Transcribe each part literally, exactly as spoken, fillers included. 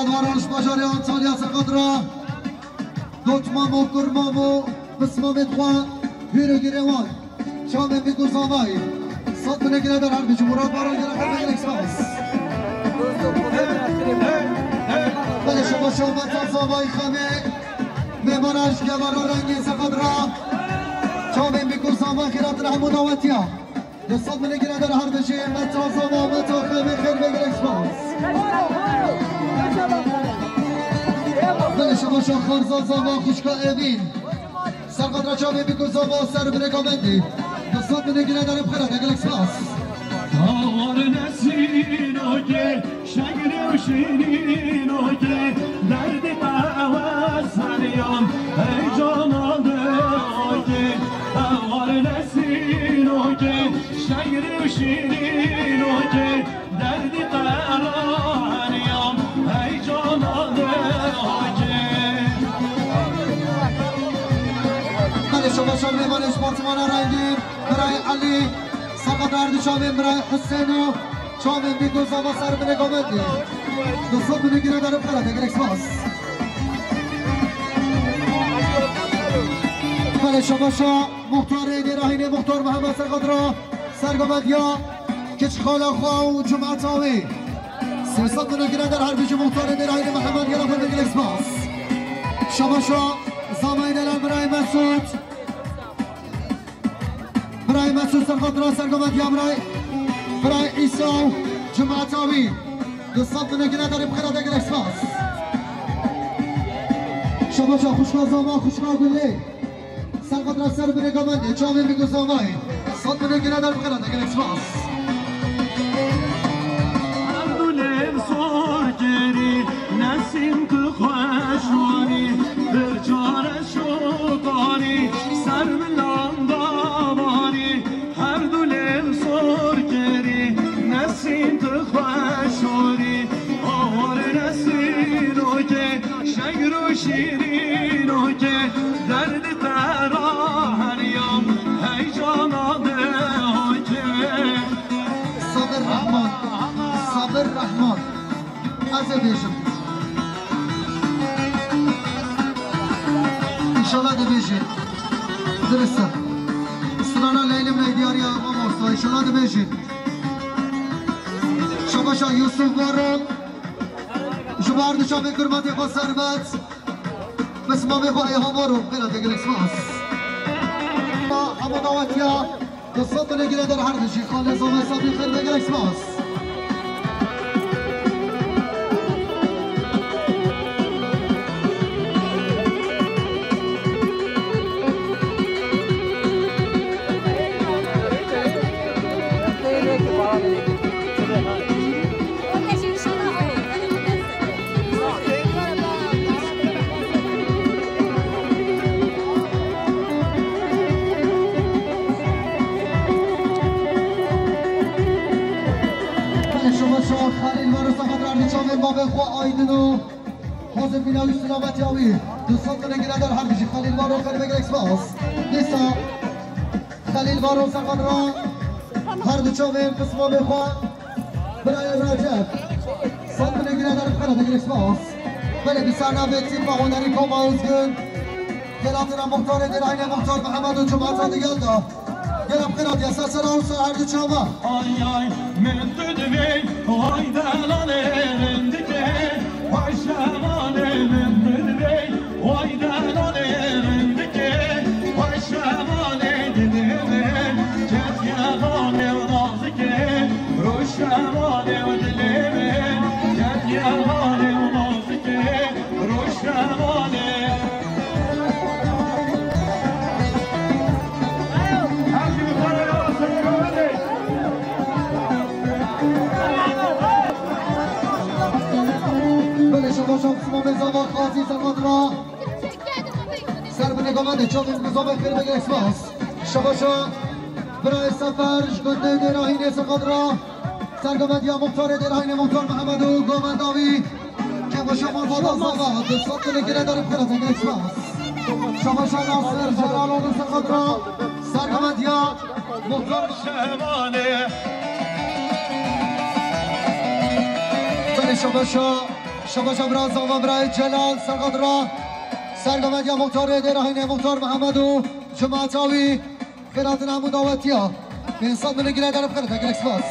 Varoş bajarê Antalya serqat ra. Dotmamo, kurmamo, pismamê xwe, hûr û girê wan. Çavên bîk û zavayî. Sed binê girêdar her bijî. Murat Baran, gelek gelek spas. Belê şema şema zavayî xemê. Mêmana ji gevara rengê serqat ra. Çavên bîk û zavayî xêrat re hemû dawetiya. Di sed binê girêdar her bijî, meta zava, meta xemê xêr be, gelek spas. Belê şema şa xarza zava, xwişka Evîn. Serqat ra çavê bîk û zava ser binê gavendî. Di sed binê girêdar bi xêr re, gelek spas. Awar nesîn oke, şegrê û şîrîn oke, derdê qehwe seryan, heyecana de oke. Awar nesîn oke, şegrê û şîrîn oke, derdê qehwe seryan, heyecana de oke. Belê şema şa mêvanê ji Partîmana Rengîn, birayê Elî, serqat ra her du çavên birayê Huseyno, çavên bîk û zava ser binê gavendî. Di sed binê girêdar bi xêr re, gelek spas. Belê şema şa muxtarê Dêrahînê, muxtar Mihemed serqat ra, ser gavendiya kiç xala xwe û cemaeta wê. Sê sed binê girêdar her bijî muxtarê Dêrahînê Mihemed, gelek xwe, gelek spas. Şema şa zavayî delal birayê Mesûd. Birayê Mesûd serqat ra, ser gavendiya birayê, birayê Îsa û cemaeta wî. Di sed binê girêdar bi xêr re, gelek spas. Şema şa xwişka zava, xwişka Gulê. Serqat ra ser binê gavendê, çavên bîk û zavayî. Sed binê girêdar bi xêr re, gelek spas. Her du lêv sorkerî, nesîm tu xweş warî, bir çare şokarî, ser milan davarî. Her du lêv sorkerî, nesîm tu xweş warî, awar nesîn oke, şegr û şîrîn oke, derdê te ra her yam, heyecana de oke. Sabir Rehman, Sabir Rehman. Ez ê bêjim. Înşallah dibêjî. Dirist e. Strana Leylim Ley diyariya mamosta. Înşallah dibêjî. Şabaşa Yusuf Baran. Ji bar di çavê kurmatê xwe serbet. Pismamê xwe Eyhan Baran. Bela te gelek spas. Hema dawetiya. Di sed binê girêdar her bijî, xalê Zama Sabî xêr be, gelek spas. Belê şoma şa Xelîl Varo serqat ra her du çavên bavê xwe Aydin û Hozir bîna wî silametiya wî. Du sed binê girêdar her bijî Xelîl Varo, xêr be, gelek spas. Dîsa Xelîl Varo serqat ra her du çavên pismamê xwe. Birayê Recep. Sed binê girêdar bi xêr re, gelek spas. Belê dîsa navê tîpa hunerî Koma Ozgun. Gel hatina muxtarê Dêrayînê muxtar Mihemed û cemaeta digel de. Gel bi xêr re, dîsa ser ew ser her du çava. Ay ay, min tu divê, ay delalê rindikê, ay şemalê min tu divê. Vay delalê rindikê, vay şemalê dilê min, ketiye xanê û nazikê, roj şemalê û dilê min, ketiye xanê û nazikê, roj şemalê. Her kim xanê û nazikê. Belê şabaşa Simon Zava Xazî serqat ra. Ser binê gavendê çavên bi zava xêr be, gelek spas. Şabaşa birayê Sefer ji gundê Dêrahînê serqat ra. Ser gavendiya muxtarê Dêrahînê muxtar Mihemed û gavenda wî. Kêmaşa Malbata Zava, du sed binê girêdar bi xêr re, gelek spas. Şabaşa Nasir Celaloglu serqat ra. Ser gavendiya muxtar Şemalê. Belê şabaşa Şabaş e bira Zava, birayê Celal, serqat ra. Sergovendiya muxtarê Dêrahînê, muxtar Mihemed û cemaeta wî. Xêratina hemû dawetiya. Pênc sed milyon gire derib xêr, gelek spas.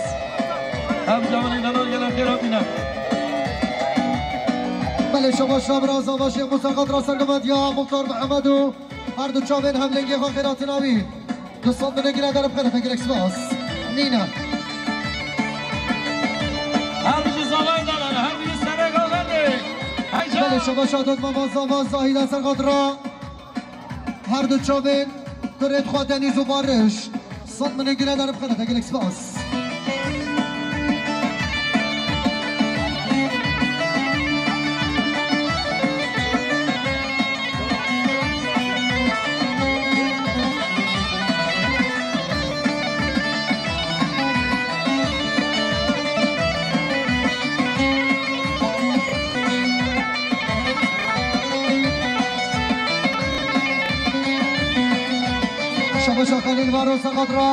Em cawanê nenar gelek xêr hatine. Belê, şabaş e bira Zava, Şêx Musa, serqat ra, sergovendiya muxtar Mihemed û her du çavên hevlengê xwe, xêratina wî. Du sed milyon gire derib xêr, gelek spas. Nîne. Her bijî Zavayê Delalê, her bijî serê Govendê. Heyşa. Belê, şabaş e dotmama Zava, Zahîda, serqat ra. Her du çavên kurê xwe Denîz û Barış. Sed milyon gire derib xêr, gelek spas. Şabaş e Xelîl Varo, serqat ra.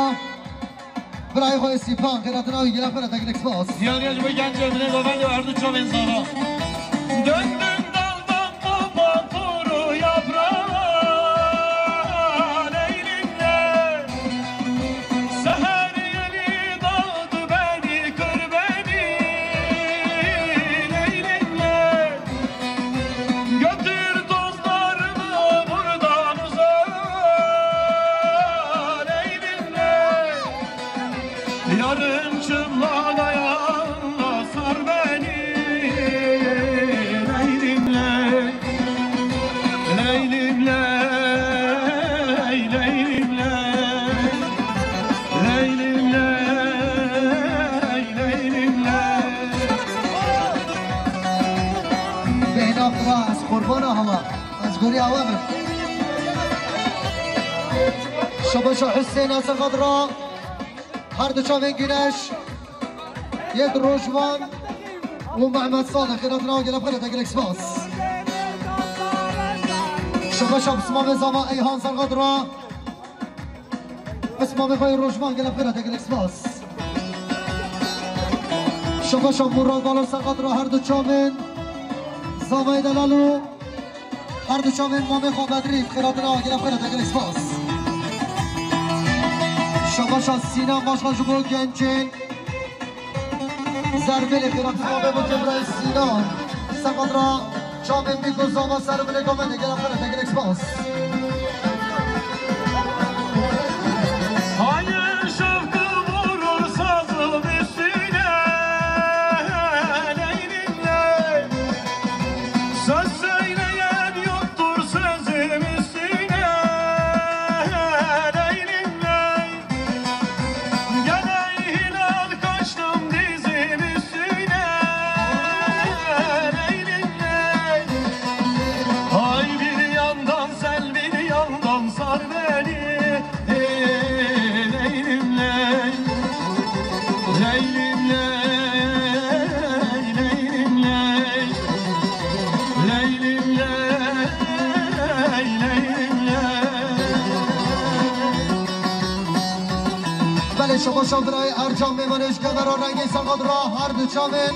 Birayê xwe Sîpan, xêratina wî, gelek xêr hatine, gelek spas. Diyariya ji bo gencê min ê Govendê û her du çavên Zava. Döndüm daldan kopan kuru yaprağa, Leylimle. Seher yeli dağdı beni, kır beni, Leylimle. Götür tozlarımı buradan uzağa, Leylimle. Yarın çıplak ayağınla sar beni, Leylimle. Leylimle, Leylimle. Leylimle, Leylimle. Bêhna xira, ez qurbana hema. Ez gorî awe bim. Şabaş e Huseyna, serqat ra. Her du çavên Güneş. Yek Rojvan û Mehmet Salih, xêratina wî, gelek xêr hatine, gelek spas. Şabaş e pismamê Zava, Eyhan, serqat ra. Pismamê xwe yê Rojvan, gelek xêr hatine, gelek spas. Şabaş e Murad Balo, serqat ra, her du çavên Zavayê Delal û her du çavên mamê xwe Bedrî, xêratina wî, gelek xêr hatine, gelek spas. Şabaş e Sînan, başka ji bo gencên Zerbêlê, xêratina wî bo birayê Sînan. Serqat ra çavên Bîk û Zava, ser binê Govendê, gelek xêr hatine, gelek spas. Hayır, şefkı vurur sazım üstüne, Leylimle. Söz söyleyen yoktur sözüm üstüne, Leylimle. Gene hilal kaçtım dizim üstüne, Leylimle. Ay bir yandan sen bir yandan sar beni, ey Leylimle. Leylimle, Leylimle. Leylimle, Leylimle. Belê, şabaş e birayê Ercan, mêvanê ji Kevera Rengîn, serqat ra, her du çavên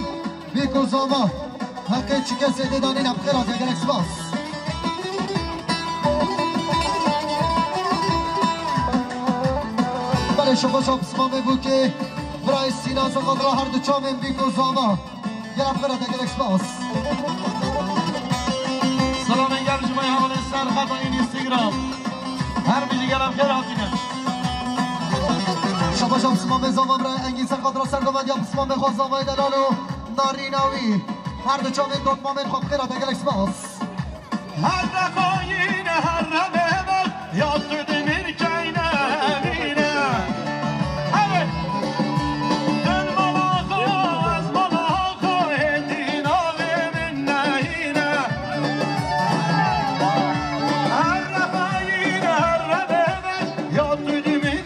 Bîk û Zava. Heqê çi kesê tê de nîne, bi xêr hatiye, gelek spas. Belê, şabaş e pismamê Bûkê, birayê Sînan, serqat ra, her du çavên Bîk û Zava. Gelek xêr hatiye, gelek spas. Selamên germ ji bo hevalên ser xeta Instagram. Her bijî, gelek xêr hatine. Şabaş e pismamê Zava, birayê Engîn, serqat ra, sergovendiya pismamê xwe Zavayê Delal û narîna wî. Her du çavên dotmamên xwe, bi xêr hatiye, gelek spas. Herre xayine, herre bebek, yattı demir keyne evine. Evet. Dön bana xo, ez bana xo, êdî navê min nehîne. Herre xayine, herre bebek, yattı demir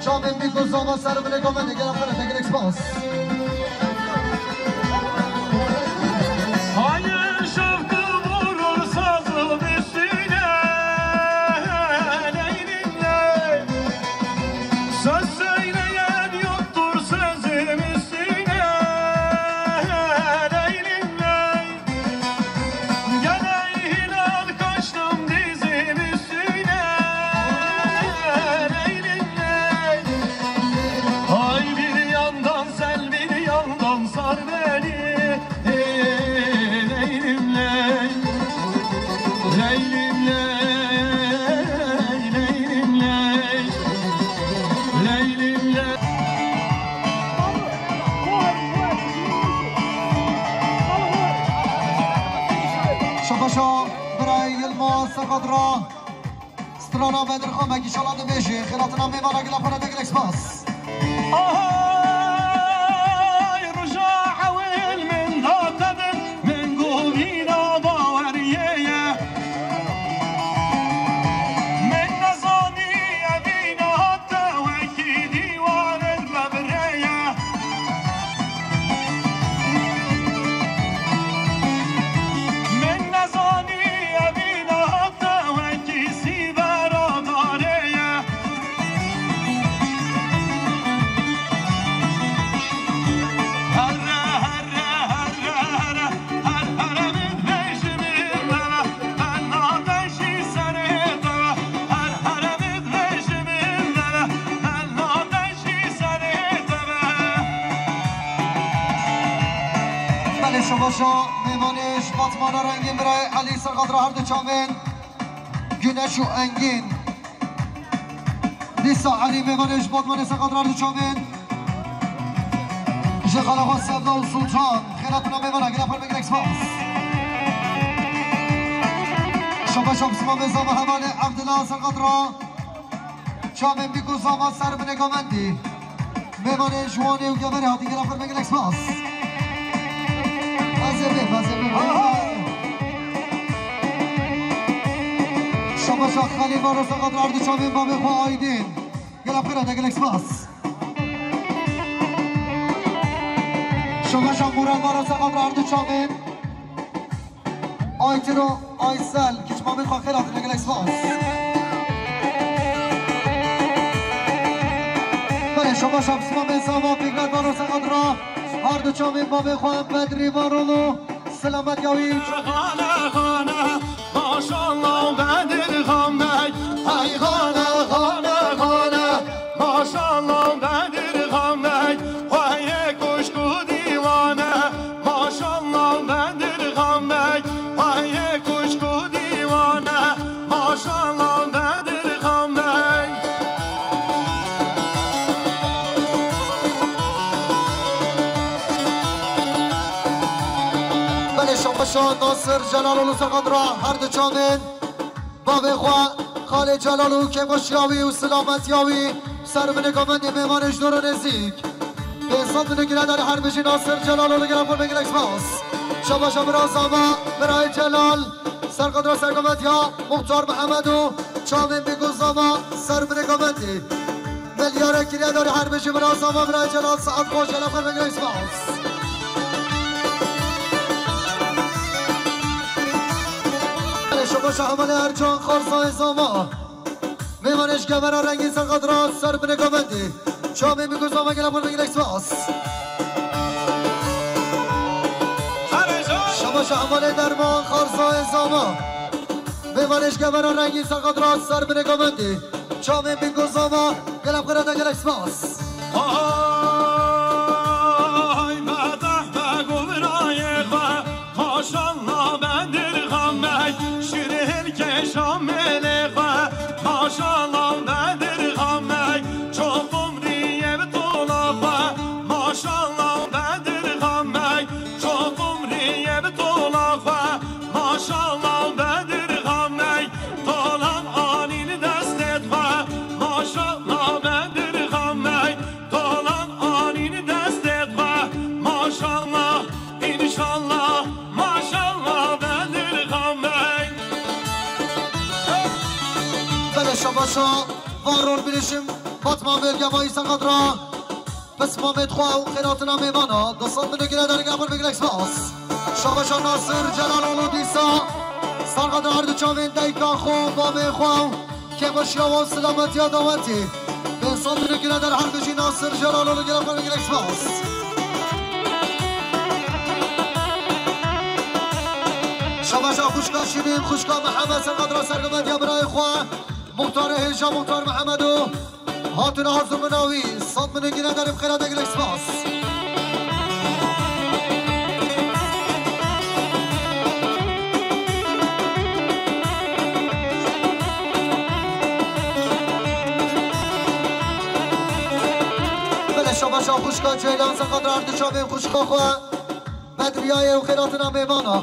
Çavên bîk û zava ser binê komendê gel xwe re gelek spas. Hayır şevku vurur sazım üstüne, leylim ley. Söz söyleyen yoktur sözüm üstüne, leylim ley. Gel ey hilal, kaçtım dizim üstüne, leylim ley. Ay bir yandan sen, bir yandan sar beni, leylim ley. Leylim ley, leylim ley. Leylim ley. Şabaşa birayê Yilmaz Seqadra. Strana Bedirxan Beg, inşallah dibêje. Xêratina mêvana gila xwe re de gelek spas. Ay, roja ewil min da te bin, min govîna baweriyê ye. Min nezanî evîna te wekî dîwarên bebirê ye. Min nezanî evîna te wekî sîbera darê ye. Herre, herre, herre, herre, her, herre min dibêjim, her nadejî serê te be, her, herre min dibêjim, her, her nadejî serê te be. Belê, şabaşa mêvanê ji Batmana rengîn birayê Elî Serqadra her du çavên Güneş û Engîn. Dîsa Elî mêvanê ji Batmanê Serqadra her du çavên. Ji xala xwe Sevda û Sultan. Xêratina mêvana gila xwe re gelek spas. Şabaşa bi sima mêzava hevalê Evdila Serqadra. Çavên bîk û zava ser binê govendî. Mêvanê ji Wanê û Geverê hatî gela xwe re gelek spas. Ez ê bê, ez ê bê. Şabaşa Xelîl Barosa Qadra her du çavên bavê xwe Aydîn. Gela xwe re de gelek spas. Şabaşa Murat Barosa Qadra her du çavên. Aytino, Aysel, kiç mamê xwe xêr hatine, gelek spas. Belê, şabaşa bi sima mêzava Fikret Barosa Qadra, her du çavên bavê xwe Bedrî Varolo, selamet ya wî. Xane, xane, maşallah Bedirxan Bey, hey xane, xane, xane, maşallah Bedirxan Bey, xweyê kuşk û dîwane. Maşallah Bedirxan Bey, hayê kuşk û dîwane. Maşallah Bedirxan Bey. Belê şabaşa Nasir Celal û Serqadra her du çavên. Bavê xwe, xalê Celal û kêfxweşiya wî û silametiya wî ser binê govendê mêvanê ji dor û nêzîk. Pênc sed binê girêdarî her bijî Nasir Celal û li gera xwe gelek spas. Şabaşa bira zava, birayê Celal, serqedra sergovetiya Muxtar Mihemed û çavên bîk û zava ser binê govendê. Milyarek girêdarî her bijî bira zava, birayê Celal, saet xweş, gelek xwe gelek spas. Şabaşa hevalê Ercan Xarzayê zava. Mêvanê ji gevera rengîn serqedra ser binê govendê. Çavên bîk û zava gelek xwe gelek spas. Şabaşa hevalê Derman Xarzayê zava. Mêvanê ji gevera rengîn serqedra ser binê govendê. Çavên bîk û zava, gelek xwe re de gelek spas. Ay, medeh be govirayê xwe, maşallah Bedirxan Bey, şirin keşa mêlê xwe, maşallah Bedirxan Bey, çok umriye bi tola xwe, maşallah Bedirxan Bey, çok umriye bi tola xwe. Maşallah Bedirxan Bey, tolan anîn destê xwe. Maşallah Bedirxan Bey, tolan anîn destê xwe. Maşallah, inşallah, maşallah Bedirxan Bey. Belê şabaşa, var ol bilişim. Fatma Belge Bayî Serqedra. Pismamê xwe û xêratina mêvana. Du sed milê gire dergeh xwe, gelek spas. Şabaşa Nasir Celaloglu dîsa. Serqedra her du çavên dayika xwe, bavê xwe. Kêbaşiya wan, silametiya dawetê. Pênc sed milê gire der her bijî Nasir Celaloglu, gelek xwe, gelek spas. Şabaşa xwişka Şîrîn, xwişka Mihemed, Serqedra sergometiya birayê xwe. Muxtarê hêja, Muxtar Mihemed û Hatun Azim Minawi, sed milê gire derib xêra de, gelek spas. Belê şabaşa xwişka Ceylan, Serqedra her du çavên xwişka xwe. Bedriyayê û xêratina mêvana.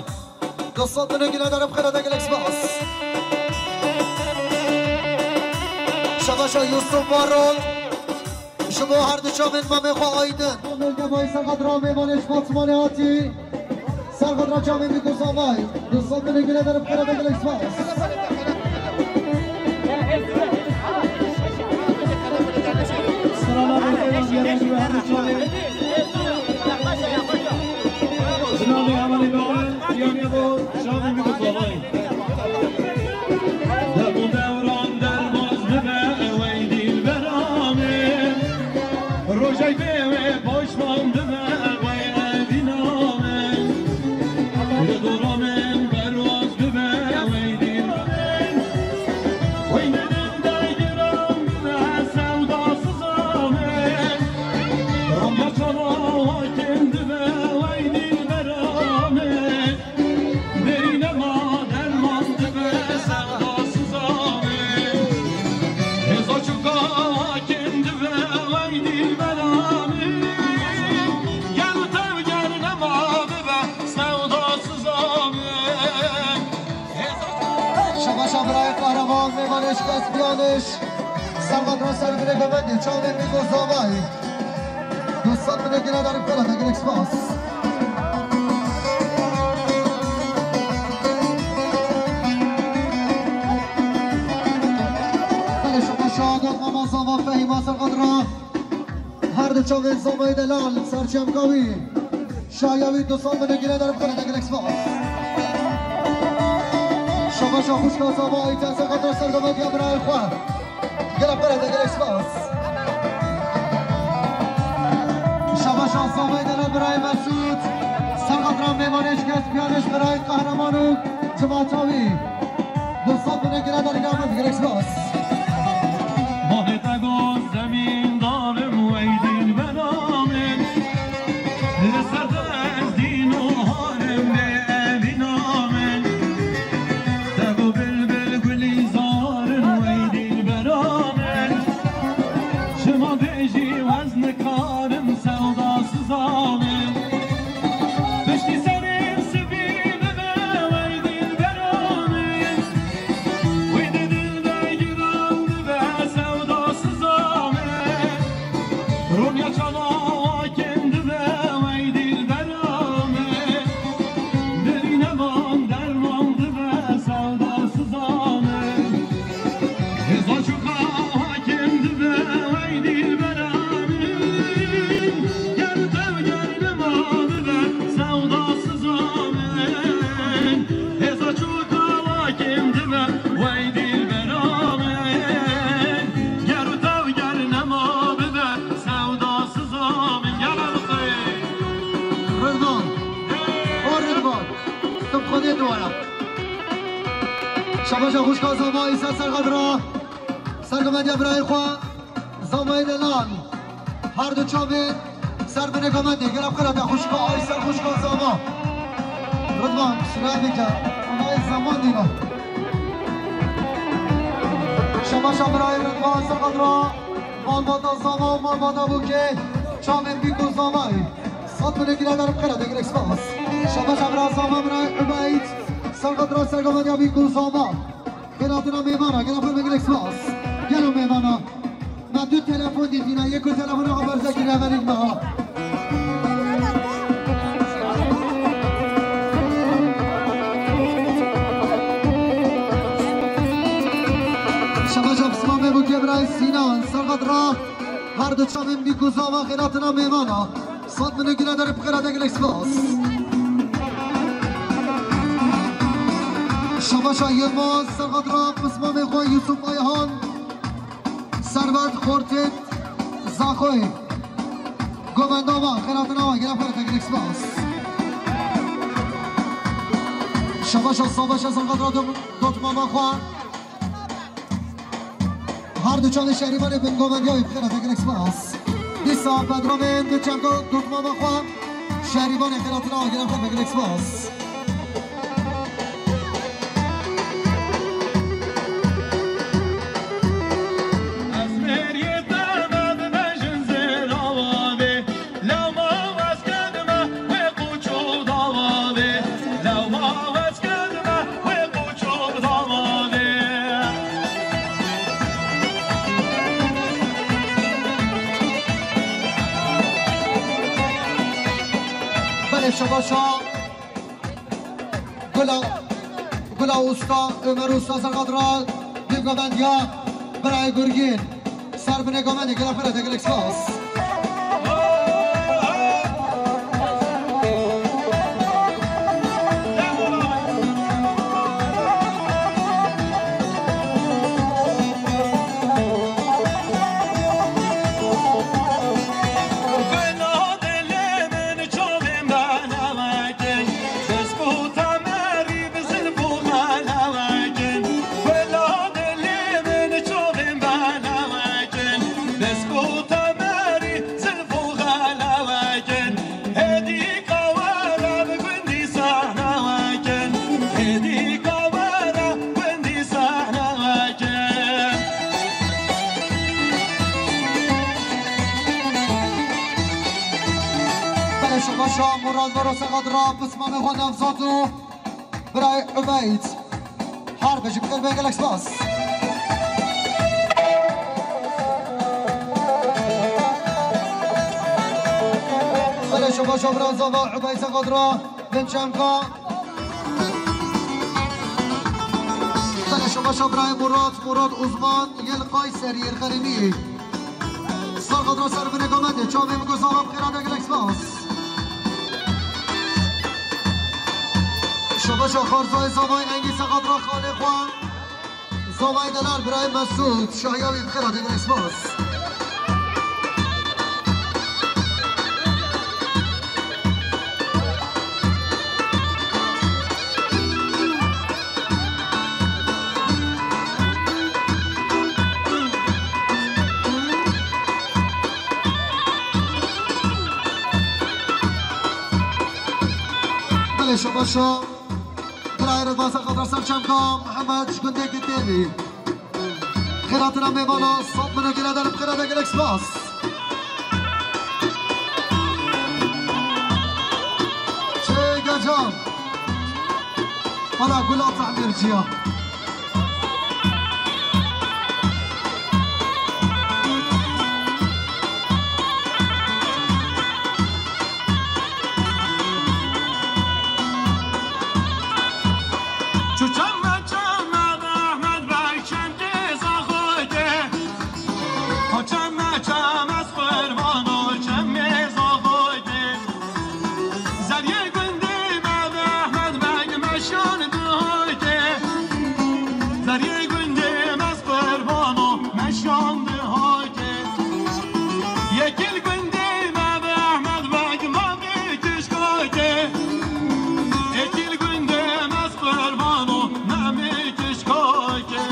Du sed milê gire derib xêra de, gelek spas. Şabaşa Yusuf Baron. Ji bo her du çavên mamê xwe Aydin. Belge Bayî Serqedra mêvanê ji Fatmanê hatî. Serqedra çavên Bîk û Zavay. Du sed milê gire derib xêra de, gelek spas. Sirana Belge Bayî Serqedra her du çavên. Jinavê hevalê Baran, diyariya bo çavên Bîk û Zavay. Dem û dewran derbas bibe, wey dîlbera min. Rojek bê wê paşman bibe, wey evîna min. Li dora min berwaz bibe, wey dîlbera min. Wey nedin daygiran bibe, sewdasiza min. Ramiya çalakin dibe, wey dîlbera min. Derîne ma derman dibe sewdasiza min. Hêza çûka hakim dibe wey dîlbera min. Ger û tevger nema bibe sewdasiza min. Hêza Şabaşa birayê Qehreman, mêvanê ji Kaspiyaniş. Serqedra ser binê Gomendê, çavên Bîk û Zavay. Du sed milê gire derib xêra de, gelek spas. Belê şabaşa Adat Mama Zava Fehîma Serqedra. Her du çavên Zavayê delal, serçemka wî. Şahiya wî du sed milê gire derib xêra de, gelek spas. Şabaşa xwişka Zava Ayten Serqedra sergometiya birayê xwe. Gelek xêra de, gelek spas. Şabaşa Zavayê delal birayê Mesûd. Serqedra mêvanê ji Kaspiyaniş birayê Qehreman û cimata wî. Du sed milê gire dergeh min, gelek spas. Mahê te got zemîndarim wey dîlbera min. Li ser te ez dîn û harim bê evîna min. Te got bilbil gulîzarin wey dîlbera min. Ji ma bêjî ez nikarim sewdasiza min. Piştî serê sibî bibe wey dîlbera min. Wey di dil de giran bibe sewdasiza min. Rûnya çawa kin dibe wey dîlbera min. Derî neman derman dibe sewdasiza min. Hêza çûka hakim dibe wey dîlbera min. Ger tev ger nema bibe sewdasiza min. Hêza çûka hakim dibe wey dîlbera min. Ger tev ger nema bibe sewdasiza min. Gel Elixê. Ridvan. O Ridvan. Tu bi Xwedê dua ye. Şabaşa xwişka Zava Îsa Serqedra. Sergometiya birayê xwe Zavayê delal. Her du çavê ser binê Gomendê. Gelek xêra te xwişka Aysel, xwişka Zava. Ridvan, şirayê bike. Onayê zaman dîna. Şabaşa birayê Ridvan Serqedra. Malbata Zava û malbata Bûkê. Çavên Bîk û Zavayê. Sed milê gire derib xêra de, gelek spas. Şabaşa bira Zava, bira Ubeyd. Serqedra sergometiya Bîk û Zava. Xêratina mêvana, gelek xwe, gelek spas. Gelo mêvana. Me du telefon dîtîne, yek ku telefona xwe berze kiriye, verî me ha. Şabaşa pismamê Bûkê bira Sînan, serqet ra her du çavên bî ku zava xêratina mêvana. Sed min û gile der bi xêra de gelek spas. Şabaşa Yilmaz, serqet ra pismamê xwe Yusuf Ayhan. Servet Xortêt Zaxoyê. Govenda wa, xêratina wa, gelek xêra te gelek spas. Şabaşa, şabaşa, serqet ra dot-, dotmama xwe. Her du çavê şehrîvanê bin govendiyayê bi xêra te gelek spas. Dîsa pedramên du çemka dotmama xwe. Şehrîvanê xêratina wa gelek xêra te gelek spas. Belê, şabaşa. Gula, Gula Usta, Ömer Usta, serqet ra, dî govendiya, birayê Gurgîn. Ser binê govendê, gelek xêra te gelek spas. Belê, şabaşa, Murad Vero, serqet ra pismamê xwe Nevzat û Birayê Ubeyd. Her bijî bi xêr be, gelek spas. Belê, şabaşa, bira zava Ubeyd, serqet ra bin çemka. Belê, şabaşa, birayê Murat, Murat Uzman, yê li Kayserî, yê li Xerîmî. Serqet ra ser binê govendê, çavê min ku zava bi xêra de gelek spas. Şabaşa Xarzayê zavayê Engî, serqet ra xalê xwe. Zavayê delal birayê Mesûd, şahiya wî bi xêra de gelek spas. Belê, şabaşa. Birayê Rêdvan, serqet ra ser çemka Mihemed ji gundê Gitêlî. Xêratina mêvana, sed min û gile der bi xêra de gelek spas. Çêge can. Bala gula temirciya. Çu çeme çeme Mehmet Bey çemkê Zaxoyê. O çeme çeme ez qurban o çemê Zaxoyê. Zeriyê gundê me Mehmet Bey meşan dihoyê. Zeriyê gundê me ez qurban o meşan dihoyê. Yekî li gundê me Mehmet Beg ma bê kişkakê. Yekî li gundê me ez qurbano me bê kişkakê.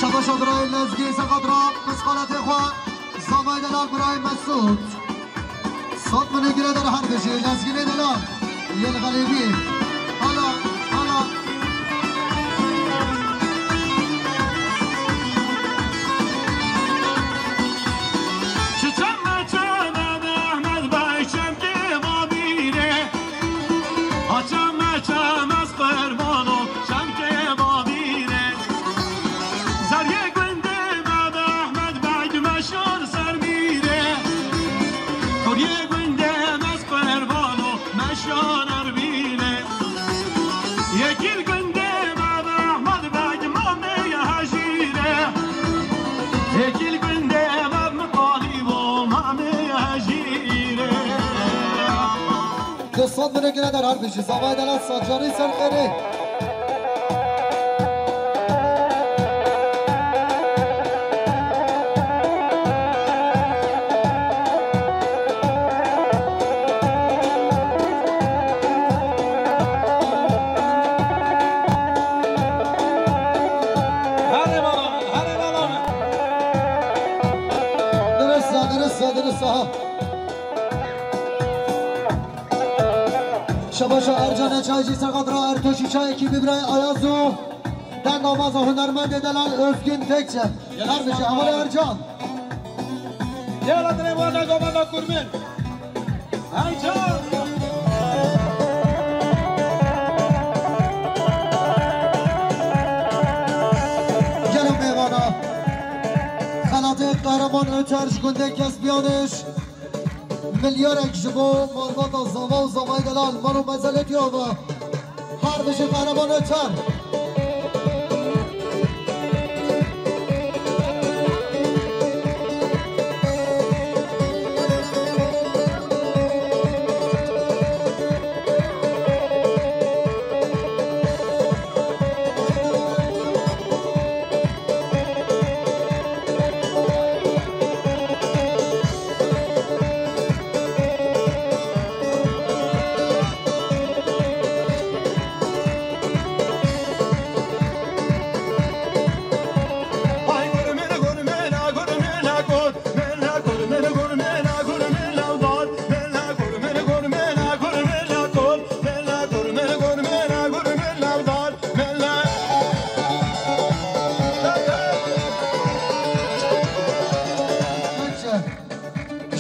Şabaşa birayê Lezgî, serqet ra, pisqaletê xwe, zavayê delal birayê Mesûd. Sed min û gire der her bijî, Lezgînê delal, yê li Xelêbî. Hala, hala. Çi çeme çeme Mehmet Bey çemkê babîrê. Ha çeme çeme ez qurbano çemkê babîrê. Zeriyê gundê me Mehmet Beg meşan ser mîrê. Kuriyê gundê me ez qurbano meşan er mîrê. Du sed milyonê gire der her bijî. Zavayê delal Sacarî Serxerê. Herê bala min, herê bala min. Dirist e, dirist e, dirist e, ha. Şebaşa Ercan Neçaycî Serxat ra Ertoşî Çayekî bi birayê Ayaz û deng awaza hunermendê delal Özgün Tekçe. Her bijî hevalê Ercan. Yala dirê wana govenda kurmin. Ercan. Gelo mêvana. Xelatê Qehreman Öter ji gundê Kesbiyanij. Milyarek ji bo malbata Zava û Zavayê delal, mal û mezelê diya ve. Her bijî Qehreman Öter.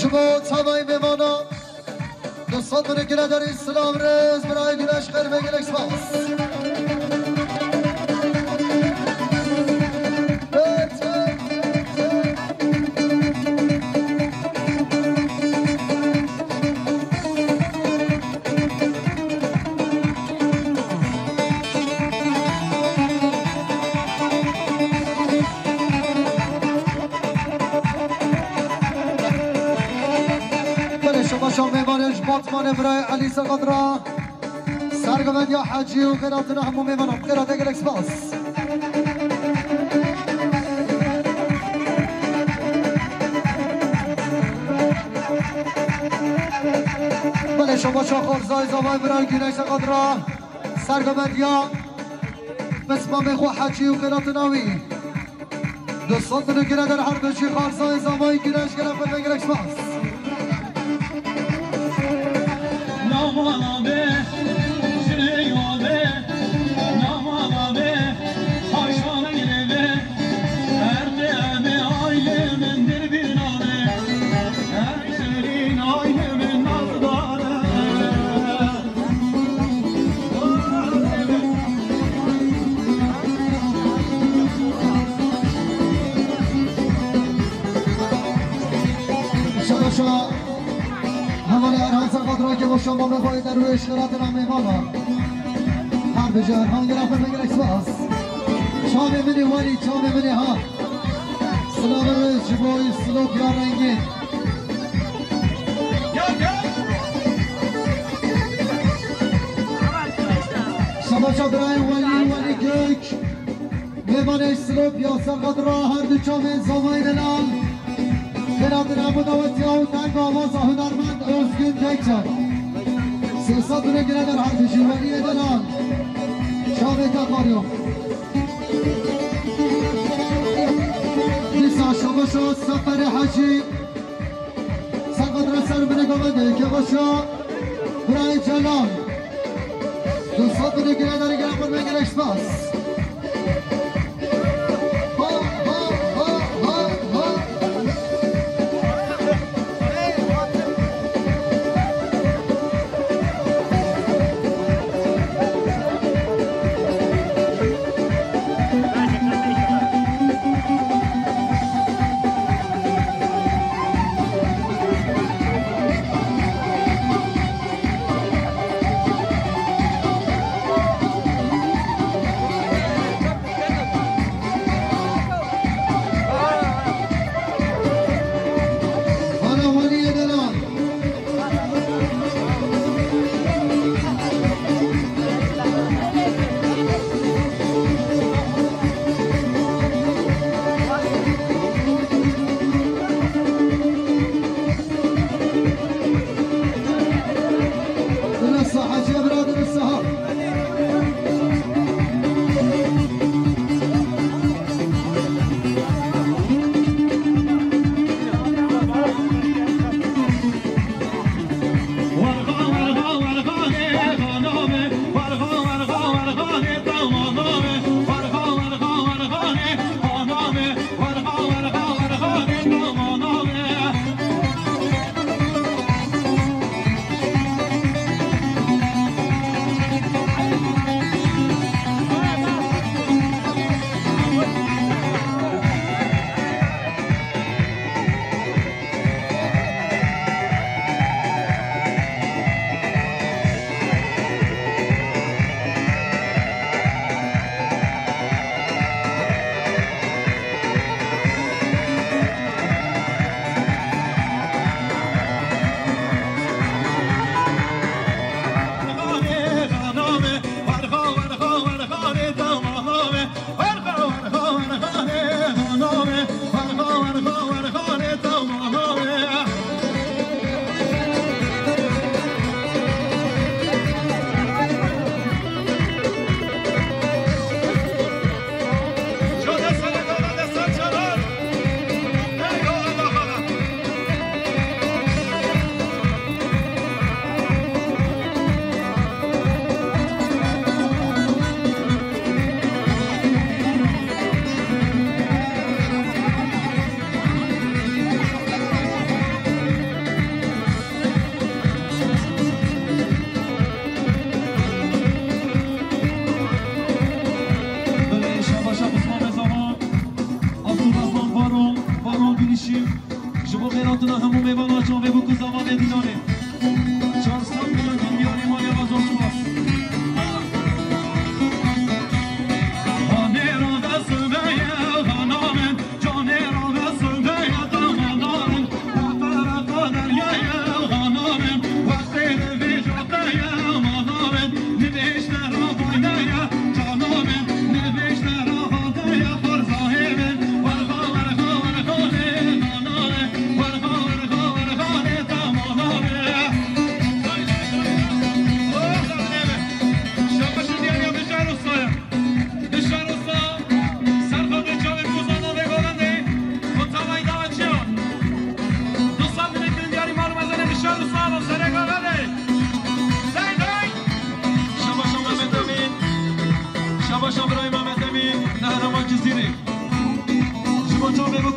Ji bo çavayê mêvana, du sed milyonê gire derî silav rêz, birayê Güneş Xêr ve gelek spas. Belê şebaşa mêvanê ji Batmanê birayê Elî Serxat ra. Sergovendiya Hecî û xêratina hemû mêvanan. Xêra te gelek spas. Belê şebaşa Xarzayê Zavayê birayê Güneş Serxat ra. Sergovendiya pismamê xwe Hecî û xêratina wî. Du sed milyonê gire der her bijî Xarzayê Zavayê Güneş gelek xwe ve gelek spas. Namala be, şirê yo be, namala be, hayran gire be, erdê be, aile min dirbîna be, her şirîn aile min nazdar e. Şabaşa hevalê Erhan Serxat ra ke bo şama me xwayê derwêş xiratina mêvana. Her bijî Erhan gera xwe me gerek spas. Çavê min ê welî, çavê min ê ha. Silavê rêz ji bo wî Silopya rengîn. Şebaşa birayê Welî, Welî Gök. Mêvanê Silopya Serxat ra her du çavên Zavayê delal. Xêratina hemû dawetiya û deng awaza hunermend Özgün Tekçe. Sê sed milyonê gire der her bijî Weliyê delal. Çavê te xariyo. Dîsa şebaşa Seferê Hecî. Serxat ra ser binê govendê, kevaşa birayê Celal. Du sed milyonê gire der gire xwe me gelek spas. Ha, ha, ha, ha, ha.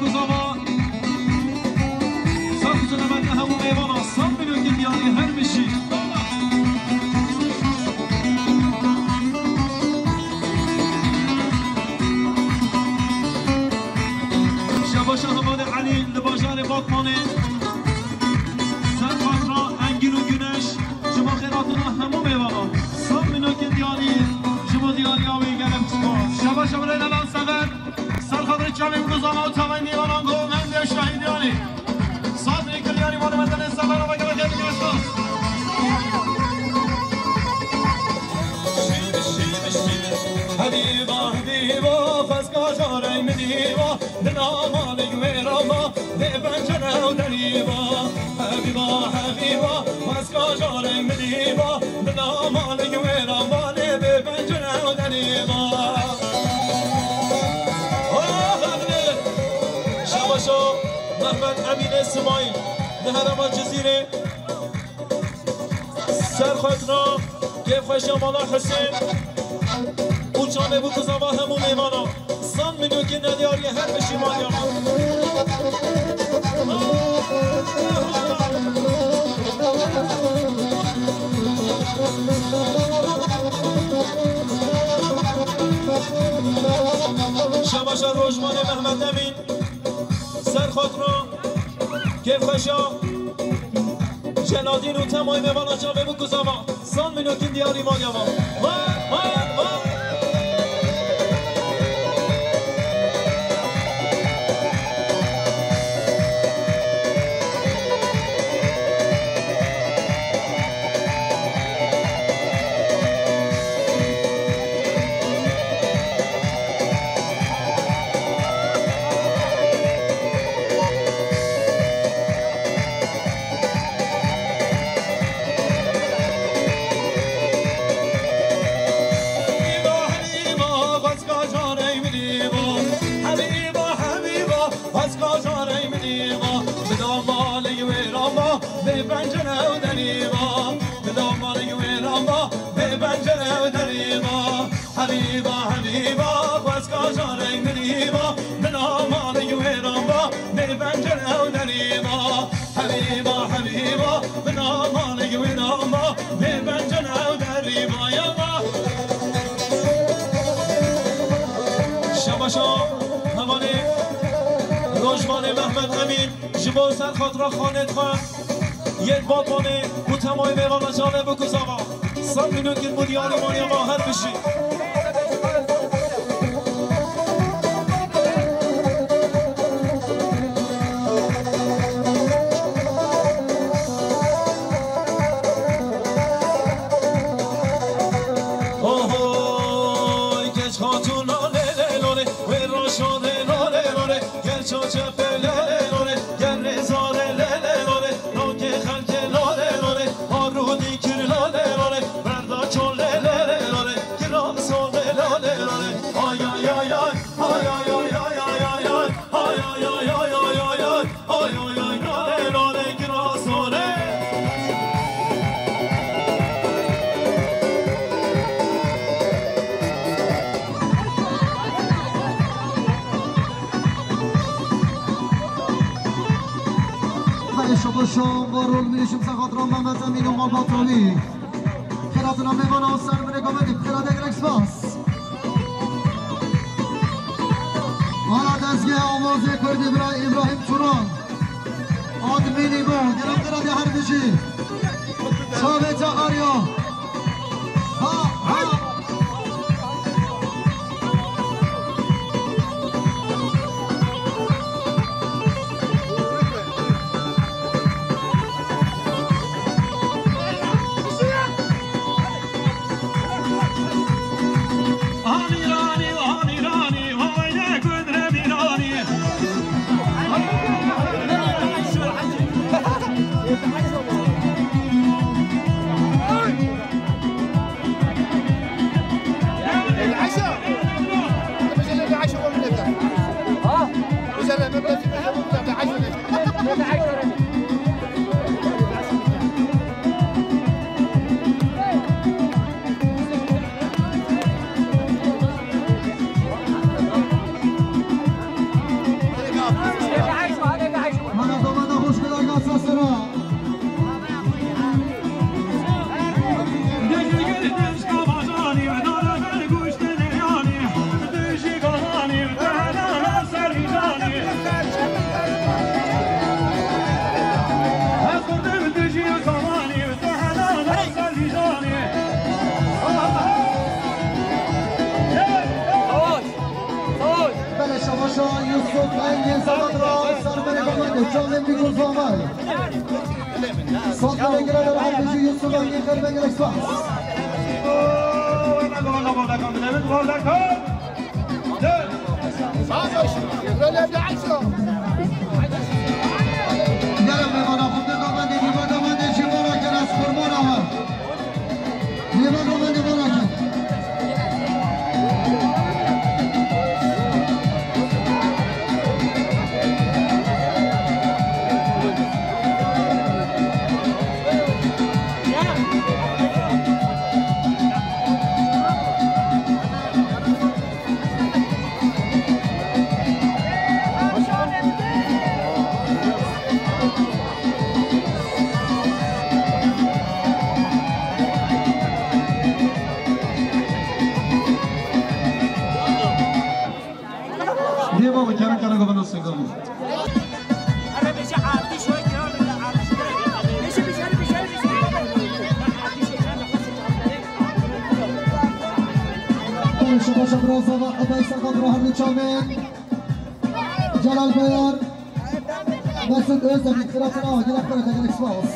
Kuzava. Sağ olsun, hemen hemû mêvana. Sed milyon diyarî her bijî. Şebaşa Hevalê Elî li bajarê Batmanê. Ser xatra Engin û Güneş. Ji bo xêratina hemû mêvanan. Sed milyon diyarî. Ji bo diyariya wî gelek spas. Şebaşa birayê Elan Sever. Ser xatirê çavên Kuzava û çavên dîwanan ku mendê şahîdiyan e. Saz ê kiryarî mane medenê Sever ava gele xêr dikiristo. Hebîba, hebîba, xweska carey min dîba, dina malê wê rama, dê pencere û derîba. Hebîba, hebîba, xweska carey min dîba, dina malê wê rama, dê bê pencere û derîba. Ah, ah, Şebaşo Mehmet Emînê Simayîl li herêma Cizîrê. Ser xatina kêfxweşiya mala Husên û çavê bû Kuzava hemû mêvana. Sed milyon diyarî her bijî maliya me. Şebaşa Rojvanê Mehmet Emîn. Ser xatina kêfxweşa Celadîn û temayê mêvana çavê bû Kuzava. Sed milyon diyarî maliya me. Va, va, va. Hebîba, hebîba, xweska carey min dîba. Hebîba, hebîba, xweska carey min dîba. Bida malê wê rama, bê pencere û derîba. Bida malê wê rama, bê pencere û derîba. Hebîba, hebîba, xweska carey min dîba. Bida malê wê rama, bê pencere û derîba. Hebîba, hebîba, bina malê wê rama, bê pencere û derîba ya ma. Şebaşa hevalê Rojvanê Mehmet Emîn ji bo ser xatira xanê xwe yên Batmanê û temayê mêvana çavê bû Kuzava. Sed milyon kin bû diyarî maliya me her bijî. Ohoy, keç hatûna lê lê lolê, wê raşa lê lolê lolê, gel çaçe pê lê lê lolê, gel rêza lê lê lê lolê, nokê xelkê lolê lolê, harûdî kir lolê lolê, berda çol lê lê lê lolê, kiram sol lê lolê lolê, ay ay ay ay, ay ay ay ay ay ay ay. Ay, ay, ay, ay, ay, ay, ay. Ay, ay, ay, nane, nane, girasane. Belê şobo şom, varol, milîşim sexat, Ramazan, Emîn û Malbat Tomî. Xêratina mêvana û ser binê komedî, xêra de gelek spas. Ala dezgehê Avazê Kurdî bira Îbrahîm Turan. Adminî bo, gelek xêra de her bijî. Çavê te ariya. Ha, ha. Yusuf Engin Samadra, Sarmene Gamende, Çavên Bî Gulzamay. Sat Merengire de Ermejî Yusuf Engin, Xêr Mengele Spas. Gel mêvana xwe, Gamende, Gamende, Gamende, ji bo rakin ez qurban awe. Dêva ve kere kere govendo singam. Şabaşa biraz daha adaysa kadro harlı Çavên. Celal Bayar. Mesut Özdemir, Fırat'ın ağa, gelip Fırat'a gelip spas.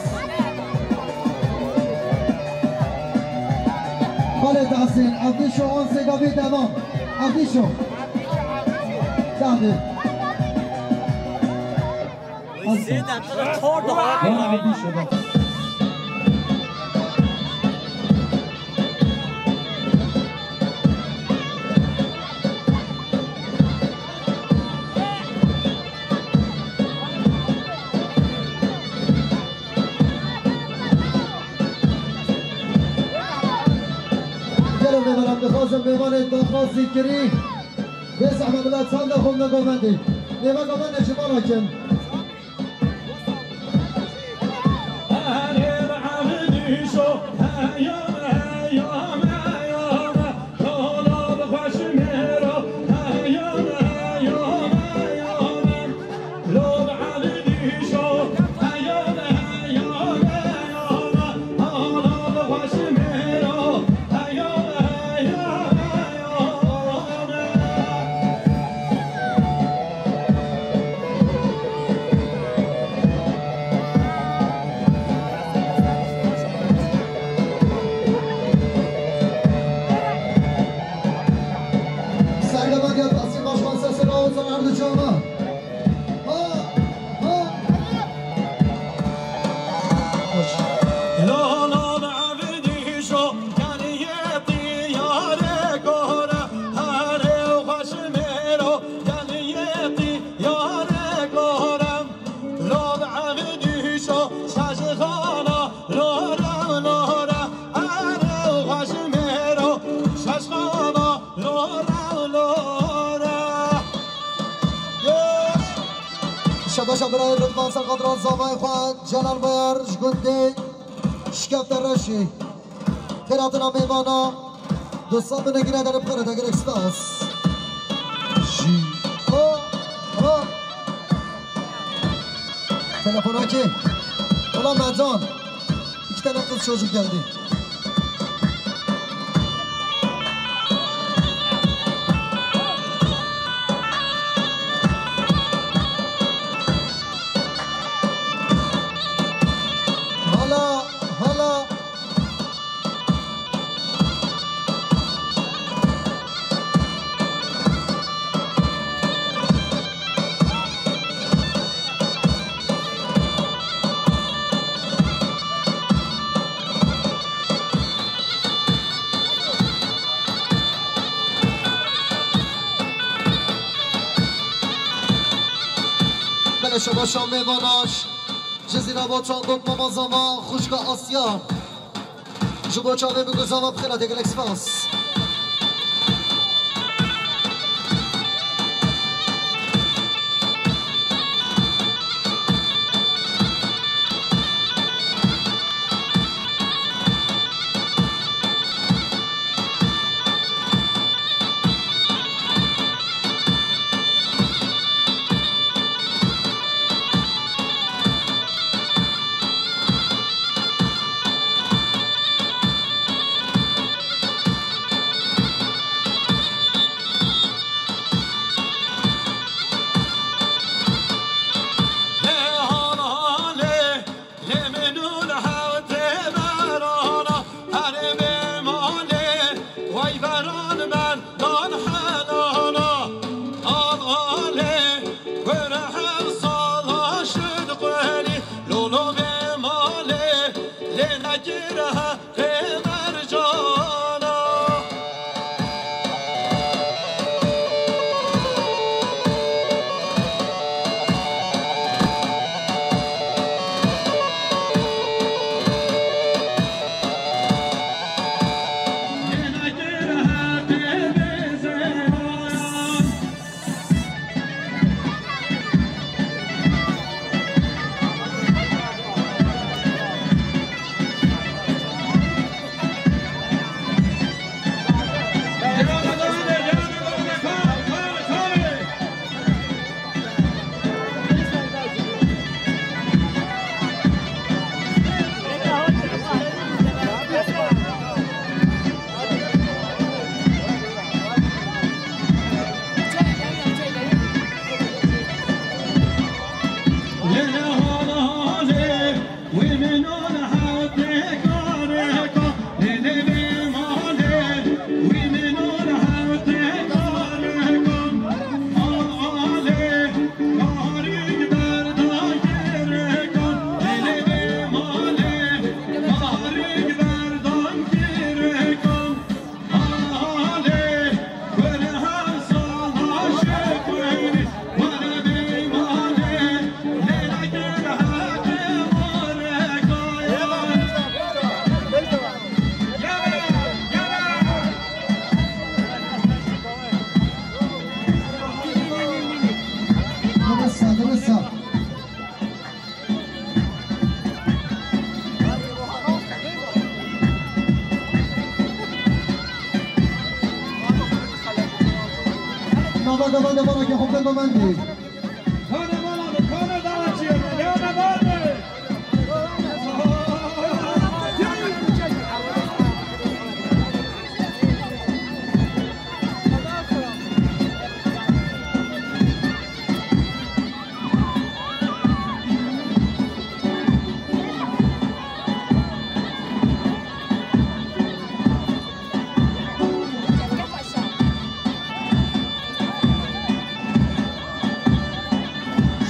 Kale Tahsin, Abdişo on segavi devam. Abdişo. Tamam. Sê deqiqe çar daha. Abdişo da. Gelo mêvanan dixwazim mêvanê daxwazî kirî. Bê zehmet bila çanda xwe bine govendê. Mêva govendê ji me rakin. Serdemediya Tahsin Başkan sesini alırsın Erdi Çağla. Ha, ha. Hoş. Şabaşa birayê Rıdvan ser xatira zavayê xwe Celal Bayar ji gundê Şikefte Reşî. Xêratina mêvana. Dostlar, bine gire derê bixêre te gerek spas. Jî. Ha, ha. Telefona kê? Ulan Mercan. İki tane kız çocuk geldi. Hala, hala. Bele şabaşa mêvana. Cizîra bo çandok mama zava xuşka Asya. Ji bo çavê min guzava bi xêra te gelek spas. Lê nekir heqê mercana. Nava gava de bana ke xwe bendo mendî. Kane bana be, kane dawa çiye be, ya ne bana be.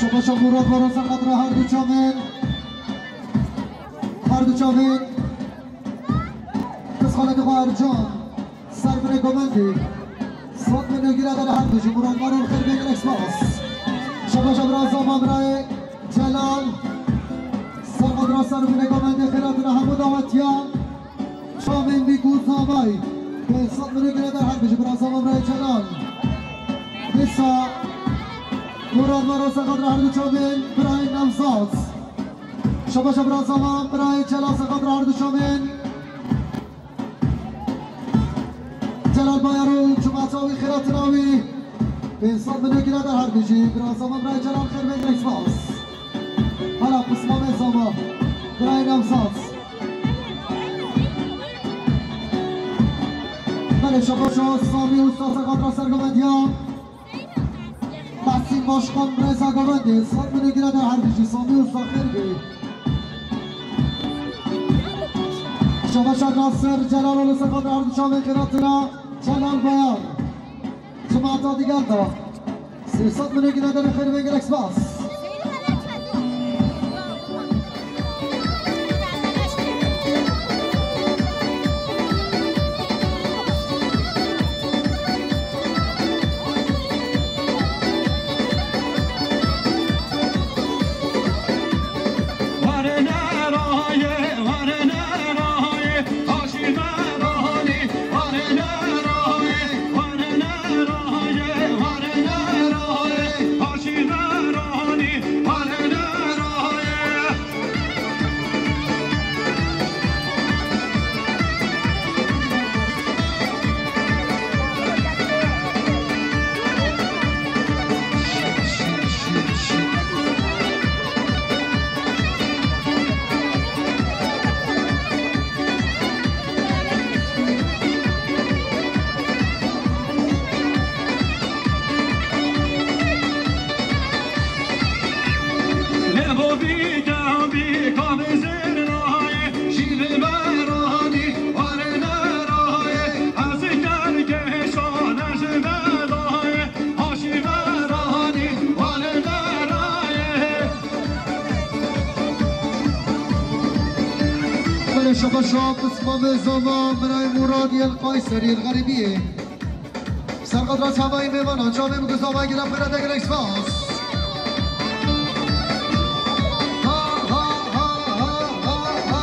Şabaşa Murat Barosa xatra her du çavên. Her du çavên. Pisxaleke xwe Ercan. Ser binê komendî. Sed min û gire dere her du ji Murat Baron xêr bê gelek spas. Şabaşa bira Zama birayê Celal. Ser xatra ser binê komendî xêratine hemû dawetiyan. Çavên bî ku zavay. Pênc sed min û gire der her bijî bira Zama birayê Celal. Dîsa Murat Mero ser xatra her du çavên birayê Nevzat. Şabaşa bira Zama birayê Celal ser xatra her du çavên. Celal Bayar û çima çawî xêratina wî. Pênc sed min û gire der her bijî bira Zama birayê Celal xêr bê gelek spas. Hala pismamê Zama. Birayê Nevzat. Belê şabaşa Samî Usta ser xatra ser govediya. Tahsîn Başkan rêza govendê. Sed min û gire der her bijî Samî Usta xêr bê. Şabaşa Nasir Celal Oğlu ser xatra her du çavên xêratina Celal Bayar. Cemaata digel de. Sê sed min û gire der xêr bê gelek spas. Şaba şab, Bismamê Zama, Miray Murad, yel Kayseri, yel Xerîbiyê. Serqadra çavayî mêvanan, çavê min ku zavayê gila xwêra de gelek spas. Ha, ha, ha, ha, ha, ha.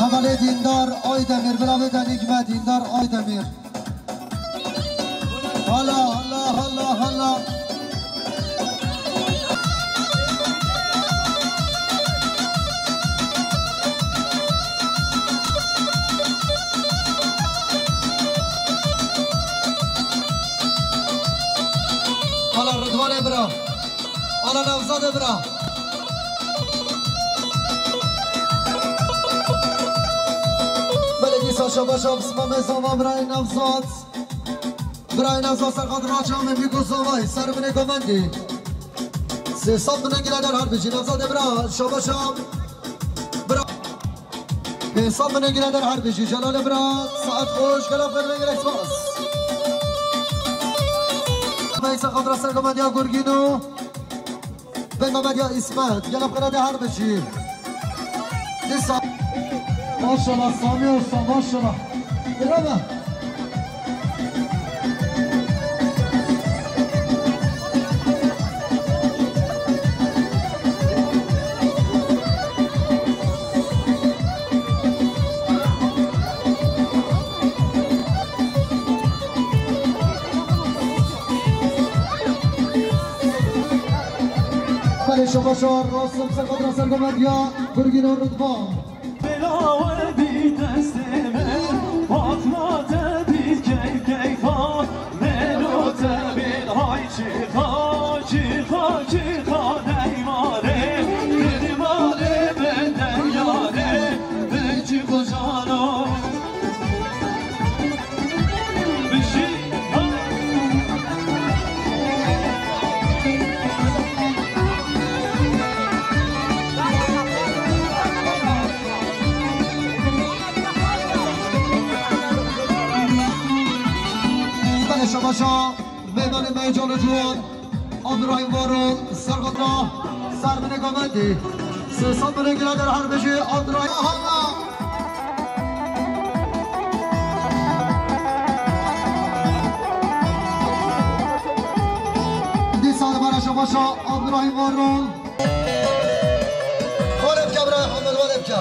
Hevalê Dîndar Aydemîr, bila bê denî me Dîndar Aydemîr. Hala, hala, hala, hala. Hala Ridwanê bira. Hala Nevzadê bira. Belê dîsa şabaş û pismamê zava birayê Nevzad. Birayê Nevzad serqat raçamê mîko zavayê, ser binê govendê. Sê sed bin gire der her bijî. Nevzadê bira, şabaşa. Bira. Sê sed bin gire der her bijî. Celalê bira, saet xweş, gelek xweş, gelek spas. Meysa xatra Sergo Medya Gurgîno. Pênga Medya Îsmet, gelek xweş der her bijî. Dîsa. Maşallah, Sami Usta, maşallah. Bravo. Belê şabaşa, Rasim Sergo, Sergo Medya, Gurgîno Rudvan. Bela we bî destê me, patla te bî keyf keyfa, melo te bî hay çiqa, çiqa, çiqa, neymarê, derimarê me deryarê, me çiqo jano. Bijî. Belê şabaşa, mêvanê me can û ciwan, Abdurrahîm Varol, Sergo Medya, Serbinê Gomendî. Sê sed bin gire der her bijî, Abdurrahîm. Aha! Dîsa li bera şabaşa Abdurrahîm Varol. Were bike bira Hemed, were bike.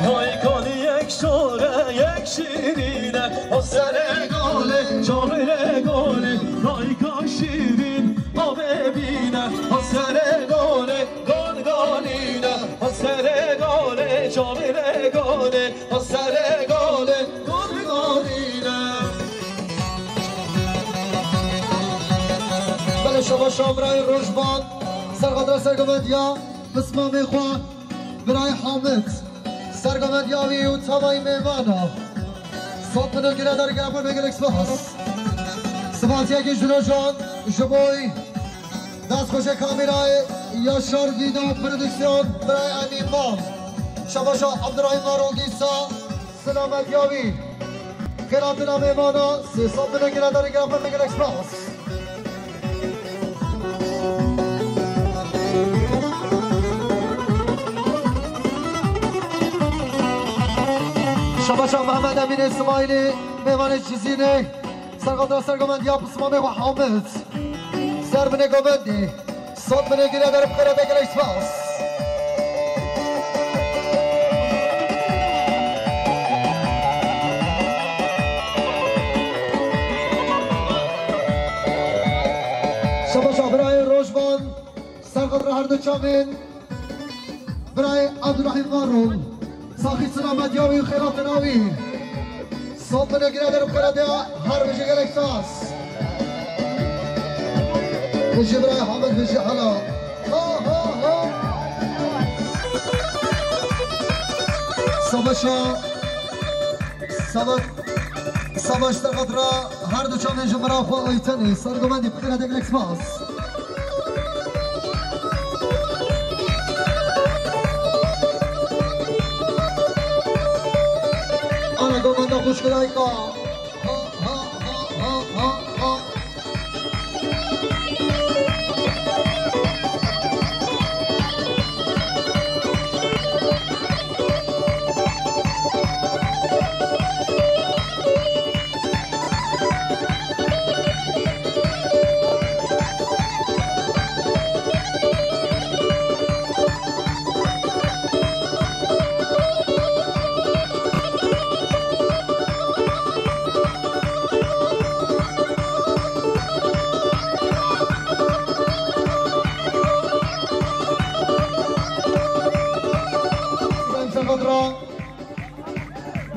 Daykan yek şor e, yek şîrîn e, o serê golê, çavê golê, dayka şîrîn, avê bîne, o serê golê, gon gonîne, o serê golê, çavê golê, o serê golê, gon gonîne. Belê şabaşa birayê Rojvan, Sergo Medya, pismamê xwe. Birayê Hamid, Sergo Medya wî û tevayî mêvana. Sed bin gire der, gelek spas. Spasiyekî ji rojan, ji bo destxweşê kamîrayê Yaşar Vîdo Prodüksiyon, birayê Emîn Bal. Şabaşa Abdurrahîm Varol dîsa, Sila Medya wî. Xêratina mêvana, sê sed bin gire der, gelek spas. Şabaşa Mehmet Emînê Simaîlî, mêvanê Cizîrê, Sergo Medya, Sergo Medya, pismamê xwe Hamid. Serbinê Gomendî. Sed bin gire der, bi xêra te, gelek spas. Şabaşa birayê Rojvan, Sergo Medya her du çavên, birayê Abdurrahîm Varol. Saxî selamet ya wî, xêratina wî. Sed bin gire der, bi xêra te, her bijî, gelek spas. Bijî birayê Hamid, bijî hela. Ha, ha, ha. Savaşa, sava-, savaş te xatira her du çavên ji mira xwe Aytenê. Sergo Medya, bi xêra te, gelek spas. Ana gomenda xwişk dayika. Ha, ha, ha, ha, ha, ha.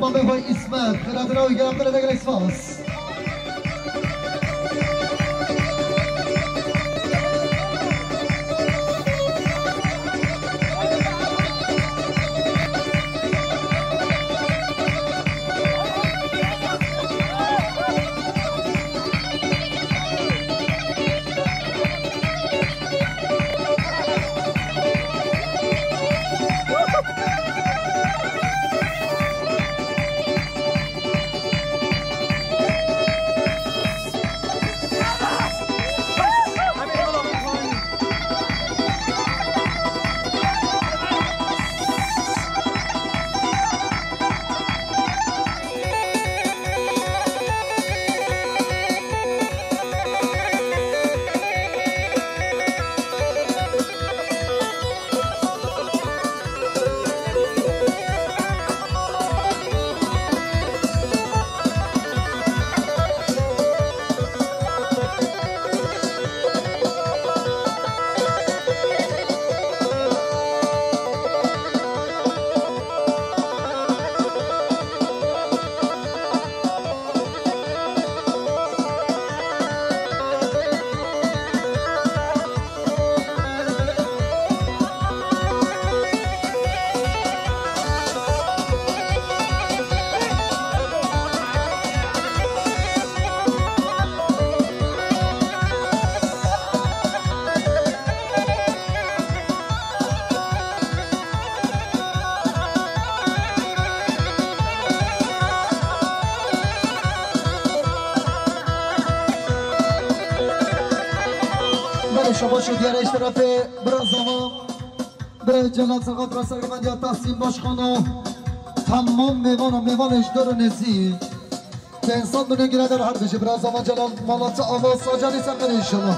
Mamê xwe Îsmet, xêratina wî, gelek gelek spas. Baş û diyar eşterefê bira Zama, bira Celal Serhat, bira Sergemendiya Tahsîn Başkan û temam mêvan û mêvanê ji dor û nêzîk. Ke însan bine girêdar her bijî, bira Zama Celal, mala te ava sacanî ser bere înşallah.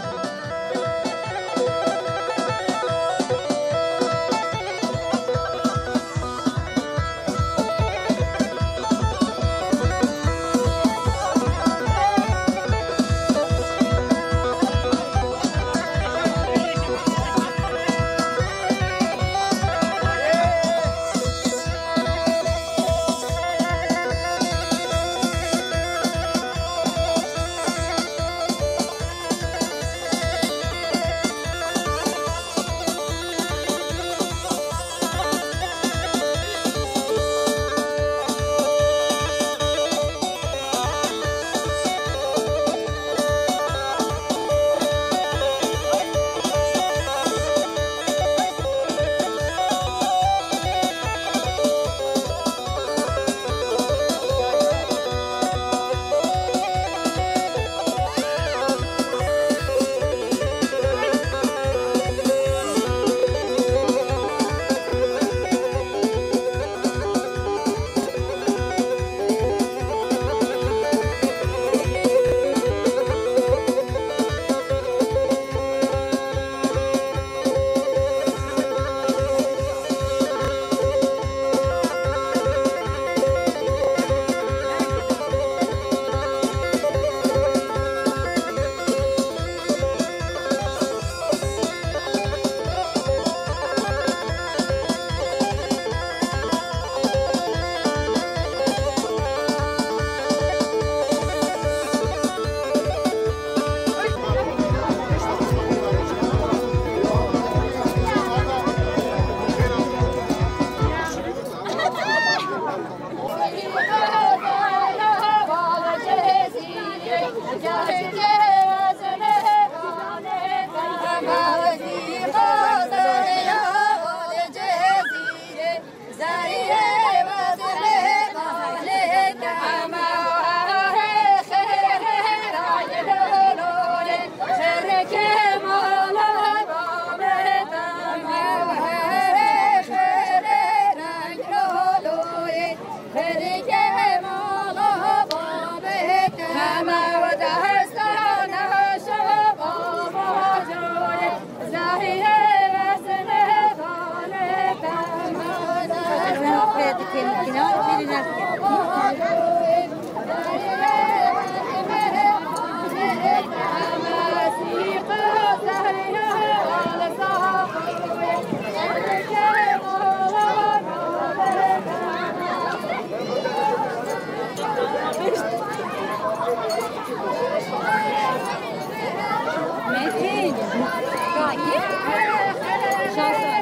Metin. Şans.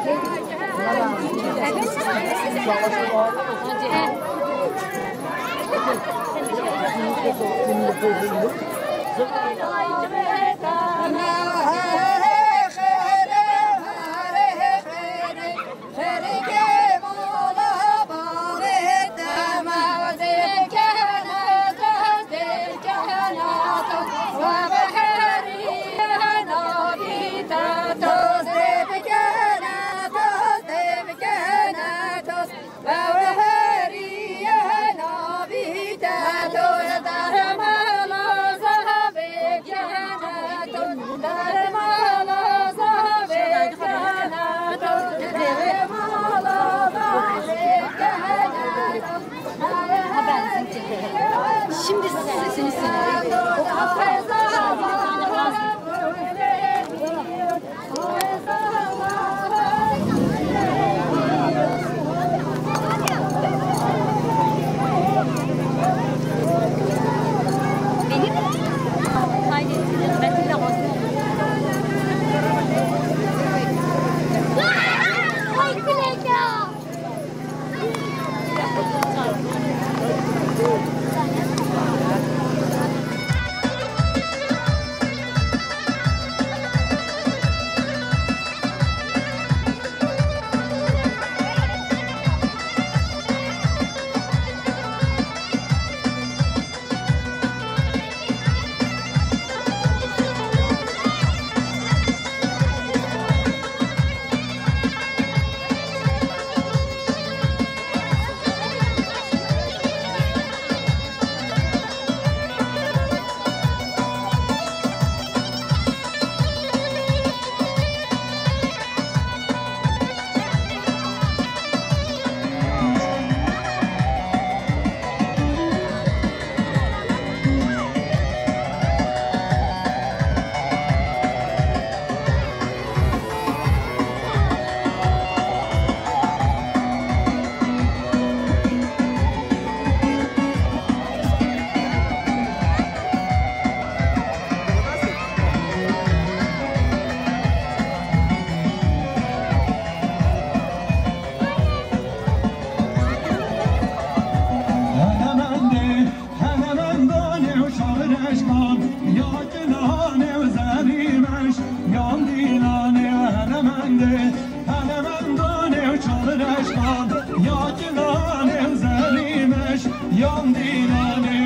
Helemendanê û çalreştan, ya kilanê û zerîmeş, yan dîlanê.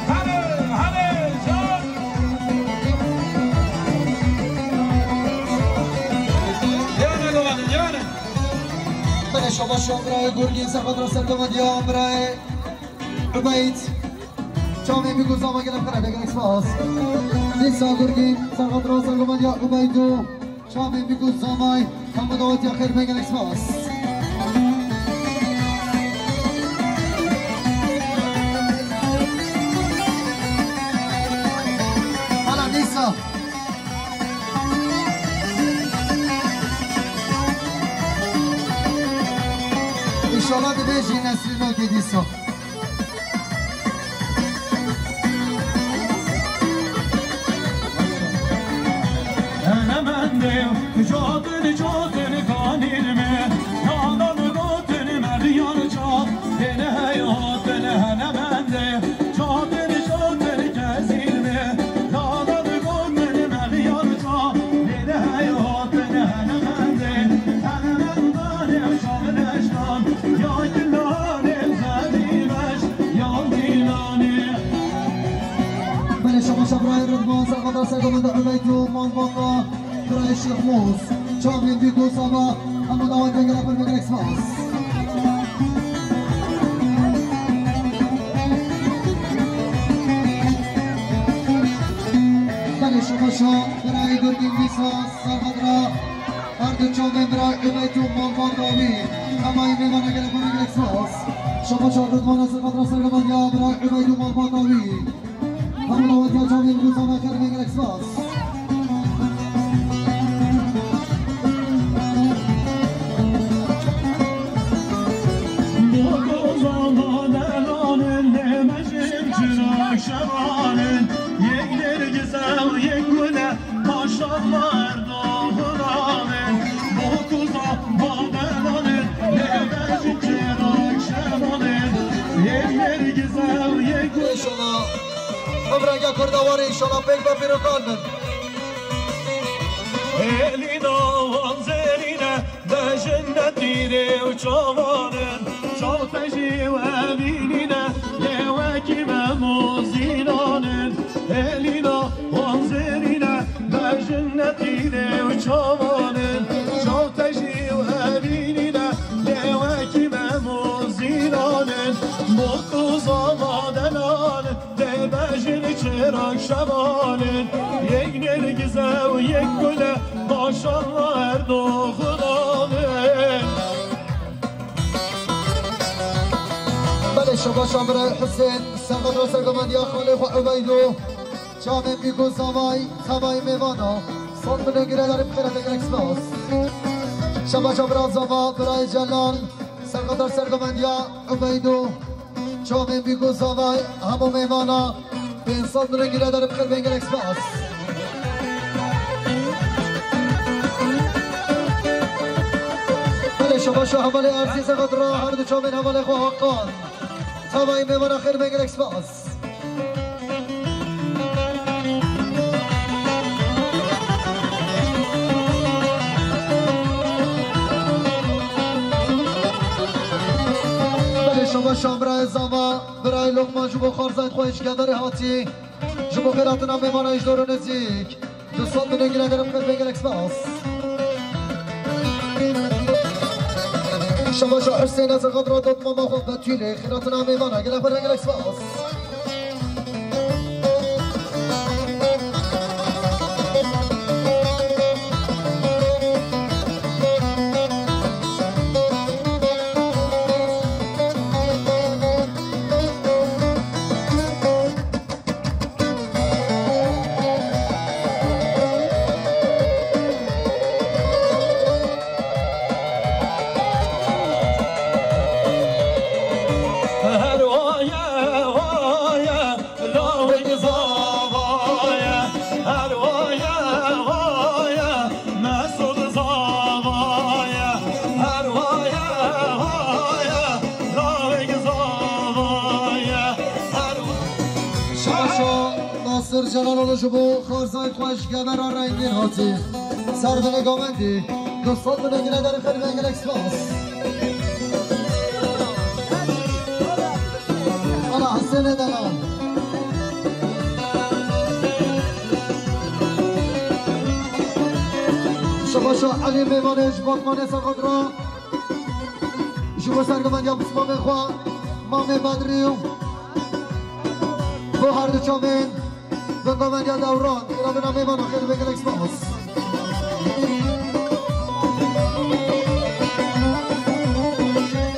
Hale, hale, can! Yane, yane, yane. Belê şabaş şo birayê Gurgîn, serxatra sergomendiya birayê Ubeyd. Çavên bî ku zava gelek xera gelek spas. Dîsa Gurgîn, serxatra sergomendiya Ubeyd û çavên bî ku zavay hemû dawetiya xêr bê gelek spas. Hala Dîsa. Înşallah dibêjî Nesrîn Okê dîsa. Hene mendê, cotin, cotin kanîr me, nadan gotin merdiyar çav, hene hey hatin, hene mendê, cotin, cotin kezîr me, nadan gotin merdiyar çav, hene hey hatin, hene mendê, hene mendanê çalreştan, ya kilanê zerîmeş, ya dîlanê. Belê şabaş şo birayê Ridvan, serxatra sergomenda Ubeyd û malbata birayê Şêx Mûs. Çavên bî ku zava hemû dawetiya gelek xêr bê gelek spas. Belê şabaş şo birayê Gurgîn dîsa, serxatra her du çavên birayê Ubeyd û malbata wî. Hemî mêvana gelek xêr bê gelek spas. Şabaş şo Ridvan, serxatra sergomendiya birayê Ubeyd û malbata wî. Hemû dawetiya çavên ku zava xêr bê gelek spas. Bokoza madenanin, lê mejin çirak şevanin, yek nergize û yek gule, maşallah her doxunanin. Bokoza madenanin, lê mejin çirak şevanin, yek nergize û yek gule. Umreke Kurda warê înşallah pêk be pîr û kal bin. Hêlîna wan zerîne, bejin ne tîrê û çavan in, çaw te jî we bînîne, lê wekî me mozînanin. Hêlîna wan zerîne, bejin ne tîrê û çavan in, çaw te jî we bînîne, lê wekî me mozînanin. Bokoza madenanin, dê bejin çirak şevanin, yek nergize û yek gule, maşallah her doxunanin. Belê şabaş şo birayê Husên, serxatra sergomendiya xalê xwe Ubeyd û çavên bî ku zavay, zavay mêvana. Sed milyon gire darî bi xêr bê gelek spas. Şabaş şo bira zava, birayê Celal, serxatra sergomendiya Ubeyd û çavên bî ku zavay hemû mêvana, pênc sed milyon gire darî bi xêr bê gelek spas. Belê şabaş şo hevalê Erzî, serxatra her du çavên hevalê xwe Hakan. Zavay mêvana xêr bê gelek spas. Belê şabaş şo birayê zava, birayê Lokman ji bo xarzayên xwe ji Geverê hatî. Ji bo xêrhatina mêvana ji dor û nizîk. Du sed milyon gire darî bi xêr bê gelek spas. Şabaş şo Husên, serxatra dotmama xwe Betûlê, xêrhatina mêvana gelek xêr bê gelek spas. Her waye, waye, lawik zavaye. Her waye, waye, Mesûd zavaye. Her waye, waye, lawik zavaye. Her wa- Şaşo Nasir Celaloğlu ji bo xarzayên xwe ji Gevera Rengîn hatî. Serdinê Govendî, du sed binê gine derê xêr ve gelek spas. Ala Hüseyinê delal. Şabaşa Elî Mêvanê ji Batmanê Serxadra. Ji bo sergovendiya bi mamê xwe, mamê Bedrî û bo her du çavên. Vengovendiya Dewran, îradina mêvana xêr ve gelek spas.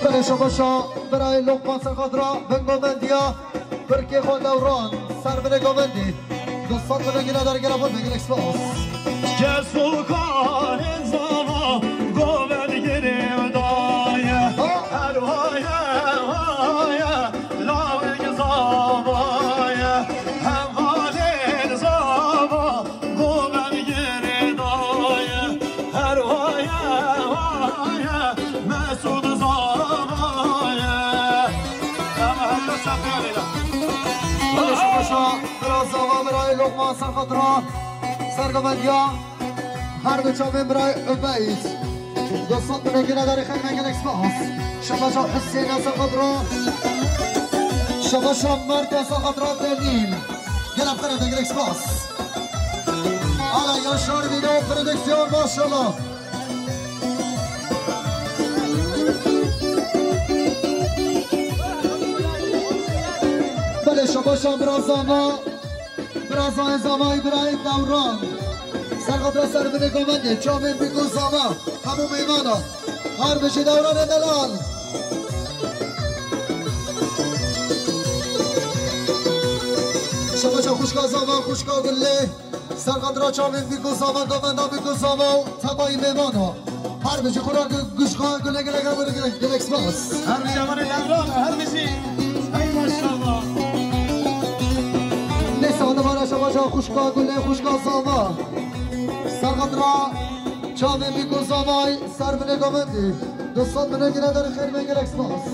Belê şabaşa birayê Lokman Serxadra, vengovendiya birkê xwe Dewran, ser binê govendî. Du sed binê gine derê gele bûn ve gelek spas. Kes û karê zava govend girêvdaye. Ha? Her waye, waye, lawek zavaye. Hem halên zava. Govend girêdaye, her waye, waye, Mesûd zavaye. Em hemle şeqiyarê de. Şabaşa, bira zava, birayê Lokman Serxadra, sergovendiya, her du çavên birayê Ubeyd. Du sed binê gine derê xêr ve gelek spas. Şabaşa Hüseyinê Serxadra. Şabaşa Merda Serxadra Delîl. Gelek xêr ve gelek spas. Ala Yaşar Video Prodüksiyon, maşallah. Belê şabaşa bira zava. Bira zava, zavayê birayê Dewran. Serxadra ser binê govendê, çavên bîk û zava. Hemû mêvana. Her bijî Dewranê delal. Şabaşa xwişka zava, xwişka Gulê. Serxadra çavên bîk û zava, govenda bîk û zava û tebayî mêvana. Her bijî xwişka Gulê, gelek, gelek, gelek, gelek spas. Her bijî evanê Dewran, her bijî. Hey maşallah. Neyse, hanımana şabaşa xwişka Gulê, xwişka zava. Serxadra çavên bîk û zavay. Ser binê govendî. Du sed binê gine derê xêr ve gelek spas.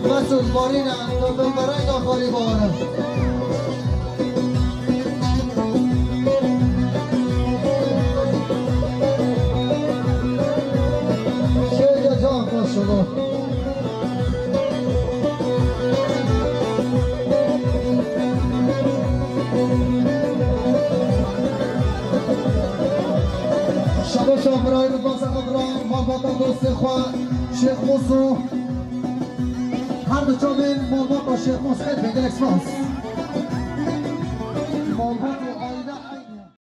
Mesûd Marîne, tu bin bereyda xalî bavane. Şêrge can, maşallah. Şabaşa birayê Ridvan Serxadra, malbata dostê xwe, Şêx Muso. Her du çavên malbata Şêx Muso, xêr ve gelek spas.